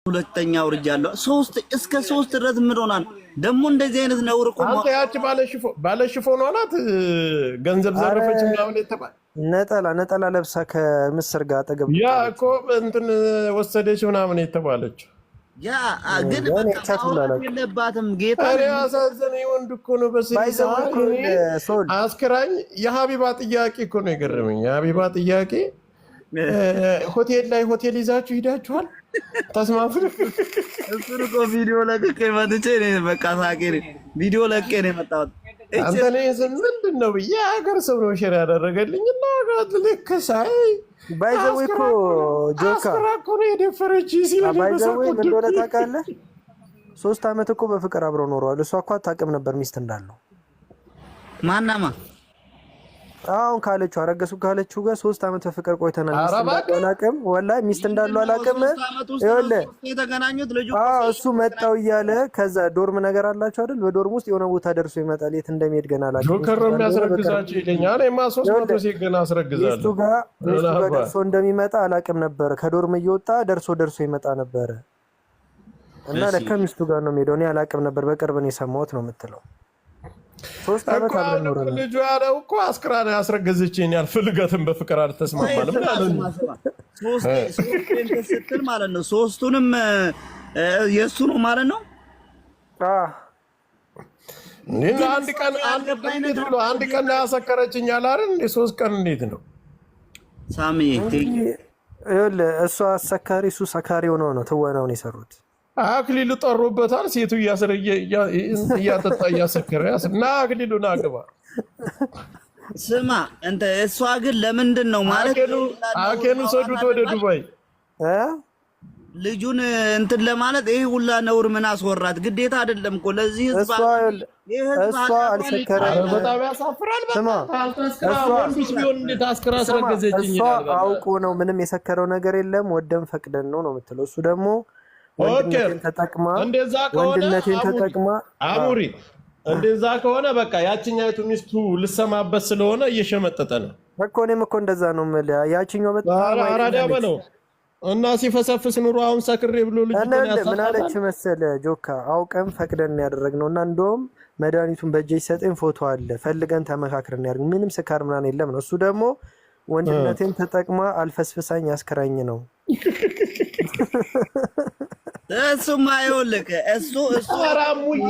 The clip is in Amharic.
ሁለተኛ አውርጃለሁ። ሶስት እስከ ሶስት ድረስ ምን ሆናል ደግሞ እንደዚህ አይነት ነውር እኮ። አንተ ያቺ ባለሽፎ ናት፣ ገንዘብ ዘረፈች ምናምን የተባለ። ነጠላ ነጠላ ለብሳ ከምስር ጋር አጠገብ። ያ እኮ እንትን ወሰደች ምናምን የተባለች። ያ ግን በቃ ማውራት የለባትም ጌታ። እኔ አሳዘነኝ። ወንድ እኮ ነው አስክራኝ። የሀቢባ ጥያቄ እኮ ነው የገረመኝ። የሀቢባ ጥያቄ ሆቴል ላይ ሆቴል ይዛችሁ ሂዳችኋል? ተስማምተን እሱን እኮ ቪዲዮ ለቅቄ መጥቼ በቃ ሳቄ ቪዲዮ ለቅቄ ነው የመጣሁት። አንተ እኔ ምንድን ነው ብዬ ሀገር ሰው ነው share ያደረገልኝ እና ልክ ሳይ By the way እኮ ጆካ አስክራ እኮ ነው የደፈረች ሲል By the way ምን እንደሆነ ታውቃለህ? 3 ዓመት እኮ በፍቅር አብረው ኖረዋል። እሷ እኮ አታውቅም ነበር ሚስት እንዳለው። ማናማ? አሁን ካለችው አረገዝኩ ካለችው ጋር 3 ዓመት በፍቅር ቆይተናል። ሚስት እንዳለው አላውቅም፣ ወላሂ ሚስት እንዳለው አላውቅም። ይኸውልህ የተገናኙት ልጁ እሱ መጣው እያለ ከዛ dorm ነገር አላቸው አይደል? በ dorm ውስጥ የሆነ ቦታ ደርሶ ይመጣል። የት እንደሚሄድ ገና አላውቅም። ጆከር ነው የሚያስረግዛቸው ይለኛል። እኔማ 300 ሴት ገና አስረግዛለሁ። ሚስቱ ጋር ደርሶ እንደሚመጣ አላውቅም ነበረ። ከ dorm እየወጣ ደርሶ ደርሶ ይመጣ ነበረ እና ለካ ሚስቱ ጋር ነው የሚሄደው። እኔ አላውቅም ነበር፣ በቅርብ ነው የሰማሁት ነው የምትለው። 3 ዓመት አብረን ኖረናል። ልጁ ያለው እኮ አስክራ ነው ያስረገዘችኝ፣ አልፈልጋትም፣ በፍቅር አልተስማማንም ያለው። ሶስት ስትል ማለት ነው ሶስቱንም የእሱ ነው ማለት ነው። አንድ ቀን እንዴት ብሎ አንድ ቀን ነው ያሰከረችኝ አለ አይደል? እንደ 3 ቀን እንዴት ነው? ሳሚ። ይኸውልህ እሷ አሰካሪ እሱ ሰካሪ ሆነው ነው ትወናውን የሰሩት። አክሊሉ ጠሩበታል። ሴቱ እያጠጣ እያሰከረ እና አክሊሉ ና ግባ። ስማ እንተ እሷ ግን ለምንድን ነው ማለት አኬኑ ሰዱት ወደ ዱባይ። ልጁን እንትን ለማለት ይህ ሁላ ነውር ምን አስወራት? ግዴታ አይደለም እኮ ለዚህ ህዝብ። እሷ አልሰከረም። በጣም ያሳፍራል። ወንዱስ ቢሆን እንዴት አስክራ አስረገዘችኝ? እሷ አውቆ ነው፣ ምንም የሰከረው ነገር የለም፣ ወደን ፈቅደን ነው ነው የምትለው። እሱ ደግሞ ወንድነቴን ተጠቅማ እንደዛ ከሆነ ወንድነቴን ተጠቅማ አሙሪ እንደዛ ከሆነ በቃ ያችኛይቱ ሚስቱ ልሰማበት ስለሆነ እየሸመጠጠ ነው። እኮ እኔም እኮ እንደዛ ነው የምልህ። ያችኛው በጣም አራዳ በለው እና ሲፈሰፍስ ኑሮ አሁን ሰክሬ ብሎ ልጅ ምን አለች መሰለህ ጆካ፣ አውቀን ፈቅደን ያደረግነው እና እንደውም መድኃኒቱን በእጄ ሲሰጠኝ ፎቶ አለ፣ ፈልገን ተመካክረን ያደርግ ምንም ስካር ምናምን የለም ነው። እሱ ደግሞ ወንድነቴን ተጠቅማ አልፈስፍሳኝ አስከራኝ ነው። እሱማ ይኸውልህ እሱ ኧረ አሙዬ።